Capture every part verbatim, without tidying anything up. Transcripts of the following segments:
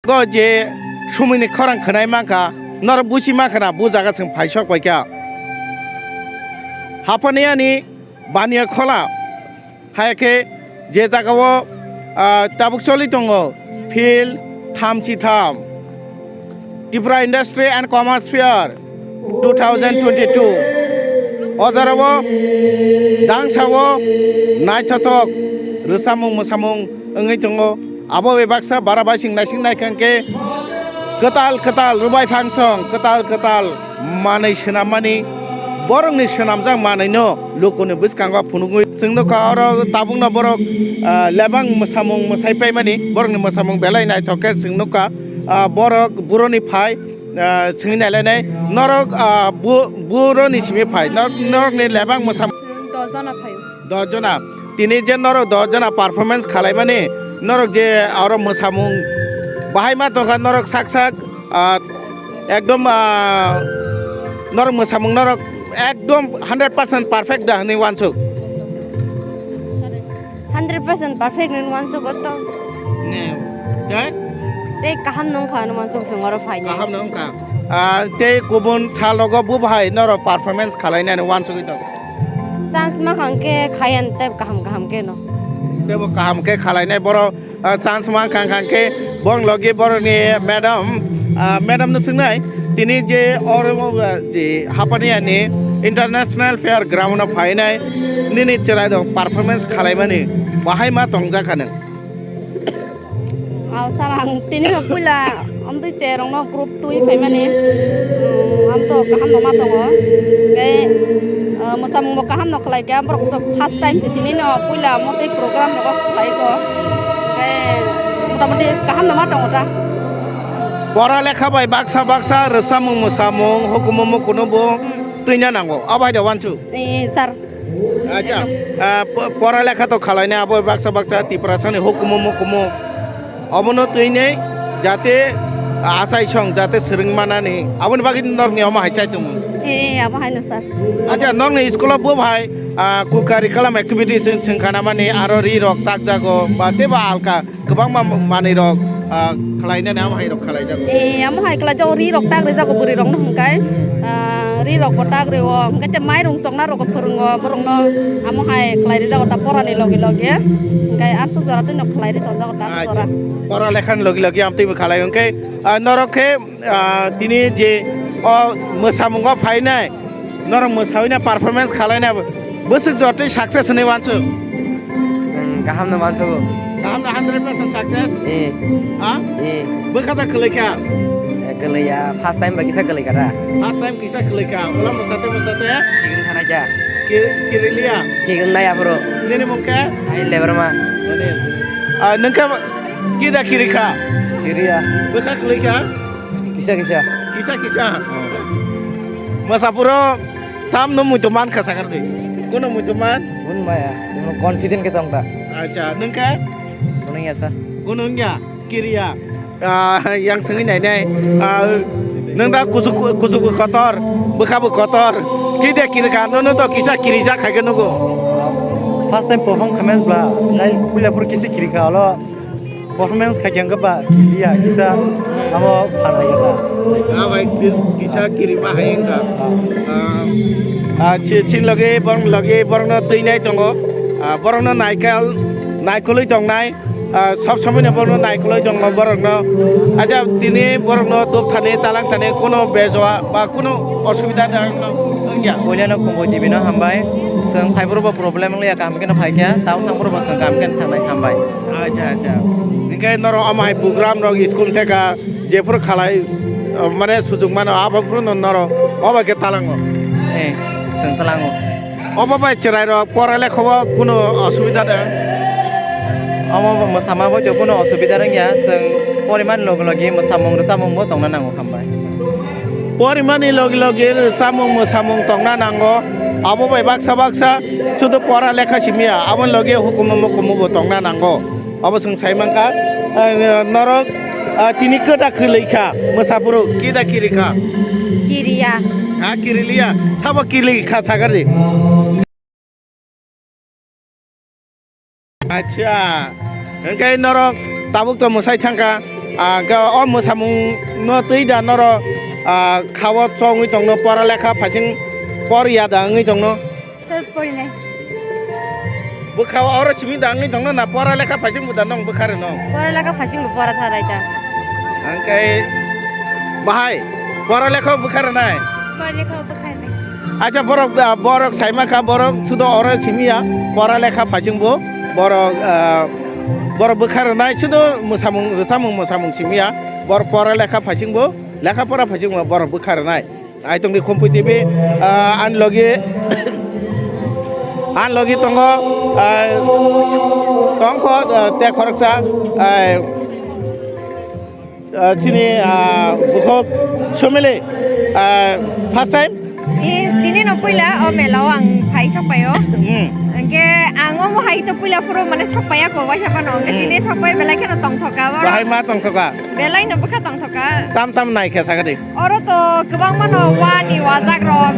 Go je sumui ni khorang khwnai mankha, norok busi mankha na, bu jaga chwng phai sok pai kha. Hapani ani baniya khola, hai khe je jaga o, ah, tabuk choli tongo, field thamchi tham, Tripura Industry and Commerce Fair two thousand twenty-two. O jora o dangsa o naithothok rwchapmung mwsamung wngwi tongo. Abo bai baksa bara bai sing naising naikha hwnkhe kwtal kwtal rwbai phangsong, kwtal kwtal manwi swnammani, borokni swnamjak manwino lukuni bwskango phunugwi chwng nukha. Oro tabukno borok, ah, lebang mwsamung mwsai paimani, borokni mwsamung belai naithok khe chwng nukha. Ah, borok buroni phai, ah, chwngwi nailainai, norok, ah, bu-, buroni simi phai, nor-, norokni lebang mwsamung. Dos jona phaio. Dos jona. Tini je norok dos jona performance khalaimani, norok je oro mwsamung bahai ma tongkha, norok sak sak, ah, ekdom, ah, norok mwsamung norok ekdom hundred percent perfect da hwnwi uansuk. Hundred percent perfect hwnwi uansuk o to. Ne. Tei? Tei kaham nungkha hwnwi uansuk chwng oro phainai. Kaham nungkha. Ah, tei kubun salogo bo bahai norok performance khalainani uansugwi tongo. Chance mankha hwnkhe khaiyan tei kaham kaham khe no. Teibo kaham khe khalainai borok, ah, chance mankha hwnkhe bong logi borokni madam, ah, madam no swngnai tini je oro, ah, je hapani ani international fair ground o phainai nini chwrai rok performance khalaimani bahai ma tongjak kha nwng. Aw, sir, ang tini no puila amtwi che rokno group twi phaimani, um, amto kaham no ma tongo. Tei, uh, mwsamung bo kaham no khlai kha, borok first time se tini no puila amtwi program rogo khlai kho. Tei motamoti kaham no ma tongo ta. Pora lekha bai baksa baksa rwchapmung mwsamung hukumu mukumu bo twina nango. Abai da wanchu. Eh, sir. Acha, ah, po-, pora lekha to khalainai abo baksa baksa Tiprasani hukumu mukumu. Obono twinai jate achai song jate swrwng manani. Aboni bagwi norokni omo hai chai tongo. Eh, eh, abo haino sir. Acha, norokni school o bo hai, ah, kukari kalam activities wng, wng khana mani aro ri rok tak jago ba teibo alka. Kwbangma manwi rok, ah, khlainani amo hai rok khlaijago. Eh, amo hai khlaijago, ri rok tak rijago bwrwi rokno hwnkhe, ah, ri rok bo tak rio, hwnkhe tei mairung chokna rok phwrwngo borokno, amo hai khlai rijago ta porani logi logi, hwnkhe amsuk jora twino khlai ri tonjago ta. Acha. Pora. Pora lekhani logi logi amtwi bo khlai hwnkhe, ah, norok khe, ah, tini je o mwsamungo phainai, norok mwsawina performance khalaina bwswk jotwi success hinwi wansuk? Chwng kaham no mansugo. Kaham no hundred percent success? Eh. Ha? Eh. Bwkha da kwlwi kha? Eh, kwlwi ya. First time ba kisa kwlwi kha da. First time kisa kwlwi kha. Ulo mwsate mwsate? Thik wng thana kya? Ki-, kirilia? Thik wng nai aphuru. Nini mung khe? Sahil Debbarma. Nini. Ah, nung khe kida kiri kha? Kiriya. Bwkha kwlwi kha? Kisa kisa. Kisa kisa. Mwsapuro tam no muitu man kha sakar di. Kuno muitu man? Kun maya. Kuno confident khe tong ta. Acha, nung khe? Kuno ya sa. Kuno ya, kiriya. Ah, yang sengwi nai nai. Ah, nung da kuchuk, kuchuk bo kotor, bwkha bo kotor. Kide kiri kha, nono to kisa kiri jak khai khe nugo. First time perform khamya bla, nai puila phuru kisa kiri kha, alo performance khaikhe wngkha ba kiriya kisa amo phan hai kha. Ah, bai, kisa kiri ma hai wngkha. Ah, ah, chi-, chin logi, borok logi, borokno twi nai tongo. Ah, borokno naikal, naikolwi tongnai. Ah, sob somoi no borokno naikolwi tongo borokno. Acha tini borokno tubthani, talangthani, kuno bejoa ba kuno osubida wngya. Puila no Kumboi T V no hambai. Chwng phaiphuru bo problem wngya, kaham khe no phaikha, tamo thangphuru bo chwng kaham khe thangnai hambai. Acha, acha. Hinkhe norok omo hai program rok school theka jephuru khalai, uh, mane sujuk mano, abo phuru no norok obo khe talango. Eh, chwng talango. Obo bai chwrai rok pora lekha o kuno osubida da? Omo bo mwsama bo to kuno osubida wngya, chwng porimani logi logi mwsamung rwchapmung bo tongna nango hambai. Porimani logi logi rwchapmung mwsamung tongna nango, abo bai baksa baksa sudu pora lekha simiya, aboni logi hukumu mukumu bo tongna nango. Obo chwng sai mankha, ah, norok, ah, tini kwda kwlwi kha, mwsaphuru kida kiri kha? Kiriya. Ha, kiriliya. Sabo kiri kha sagardi. Acha. Hwnkhe norok tabuk to mwsai thangkha. Ah, ga o mwsamung no twi da noro, ah, kha o chongwi tongno, pora lekha phaising por ya da wngwi tongno? Sir, porinai. Bwkha o oro simi da wngwi tongno na pora lekha phaising bo da nong bwkha rwnw? Pora lekha phaising bo pora tha dai ta. Angkai bahai pora lekha bwkha rwnai? Pora lekha bwkha rwnai. Acha borok, ah, borok saima kha borok sudo oro simi ya pora lekha phaising bo borok, ah, borok bwkha rwnai sudo mwsamung rwchapmung mwsamung simi ya bor pora lekha phaising bo lekha pora phaising bo borok bwkha rwnai. Ai tongdi Khumpui T V, ah, ani logi, ani logi tongo, ah, tongkho, ah, te khoroksa, ah, ah, chini, ah, bukhuk Sumili, ah, first time? Ee, tini no puila o mela o ang phai sok pai o. Hmm. Hingke ang omo hai to puila phuru mane sok pai ya ko waisa phano. Hingke Hmm. tini sok pai belai kheno tongthok ka oro. Bahai ma tongthok ka? Belai no bwkha tongthok ka. Tam tam nai khe sakadi. Oro to kwbangma no wani wajak rok,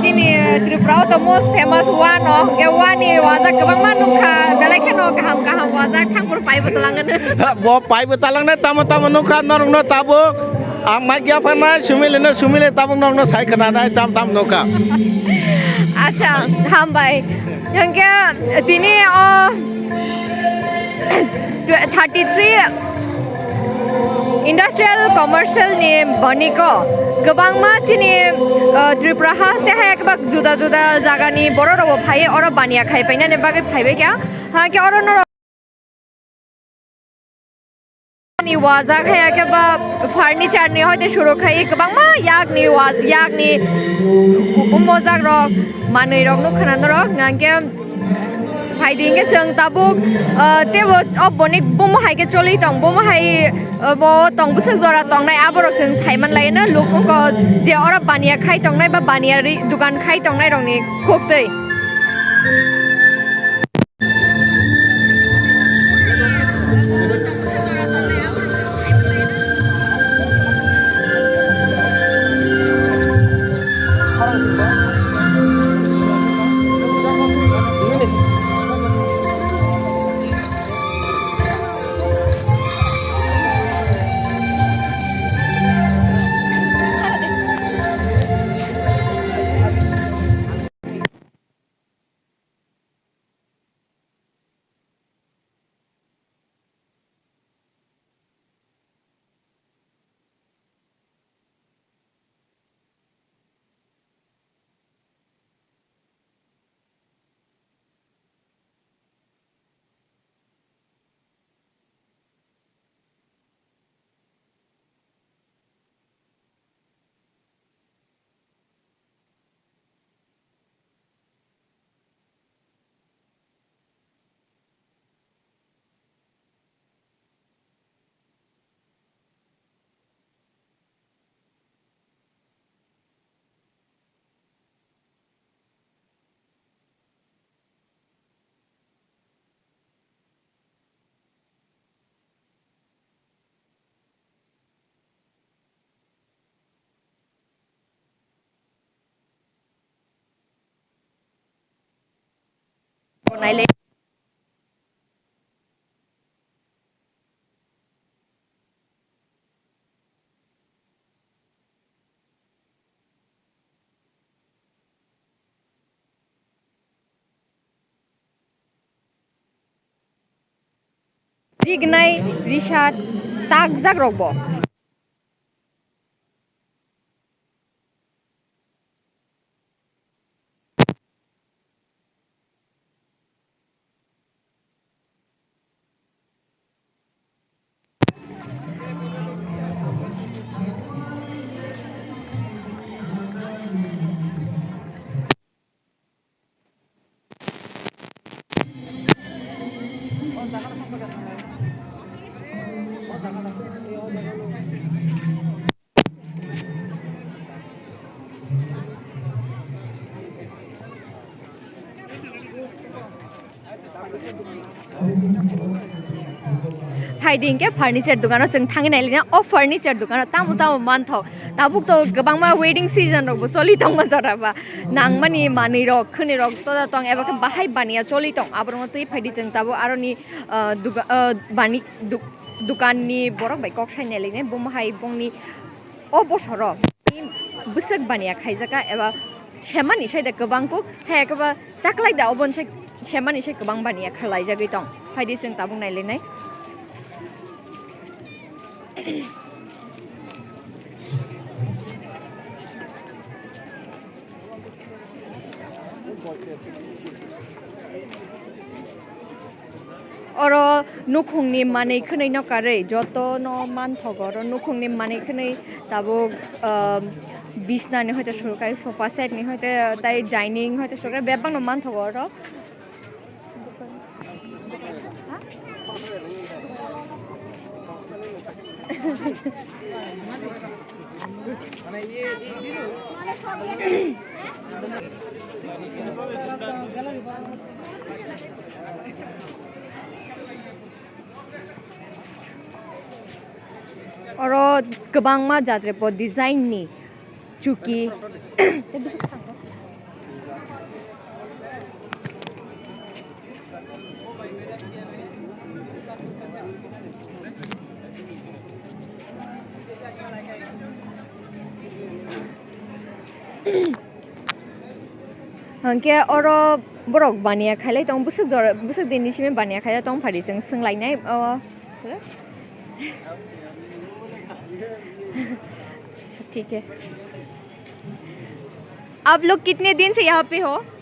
chini Tripura o to most famous wa no, hwnkhe wani wajak kwbangma nukha, belai kheno kaham kaham wajak thangphuru paibo talang hwno. Ha, bo paibo talang nai tamo tamo nukha norok no tabuk. Ang mic ya phanai Sumili no, Sumili tabuk norok no sai khna nai tam tam nukha. Acha, hambai. Hwnkhe tini o thirty three industrial commercial ni boniko kwbangma chini, uh, Tripura haste hai kwbak juda juda jaga ni borok rok bo phai oro baniya khai painani bagwi phaibai kha. Hwnkhe oro norok ni wajak hai khe ba furniture ni hoite suru khai kwbangma yak ni wa-, yak ni umojak rok manwi rok nukha na norok hwnkhe. Phaidi hwnkhe chwng tabuk, ah, tebo o boni bomo hai khe choli tong, bomo hai, ah, bo tong bwswk jora tongnai aborok chwng saiman laino luk wngkha je oro baniya khai tongnai ba baniya ri dukan khai tongnai rokni khuktwi. Rignai risa takjak rok bo. Phaidi hwnkhe furniture dukano chwng thangwi nailina. O furniture dukano tamo tamo manthok. Tabuk to kwbangma wedding season rokbo choli tongma jora ba. Nangmani manwi rok, khwnwi rok toda tong eba khe bahai baniya choli tong. Aborokno twi phaidi chwng tabuk aroni, ah, duga-, ah, bani duk-, dukanni borok bai kok sai nailainai, bomo hai bongni o bosoro bwswk baniya khaijaka eba semani sai da kwbang kuk, hai eba taklai da oboni sai semani sai kwbang baniya khlaijagwi tong. Phaidi chwng tabuk nailainai. Oro nukhungni manwi khwnwi no karwi jotono manthogo, oro nukhungni manwi khwnwi tabuk, ah, bisnani hoite surukai, sofa set ni hoite, tai dining hoite surukai, bebakno manthogo oro. Oro kwbangma jatrepot design ni chuki. Hwnkhe oro borok baniya khailai tong, bwswk jora, bwswk dinni simi baniya khailai tong, phari chwng swnglainai o. ठीक है। आप लोग कितने दिन से यहाँ पे हो?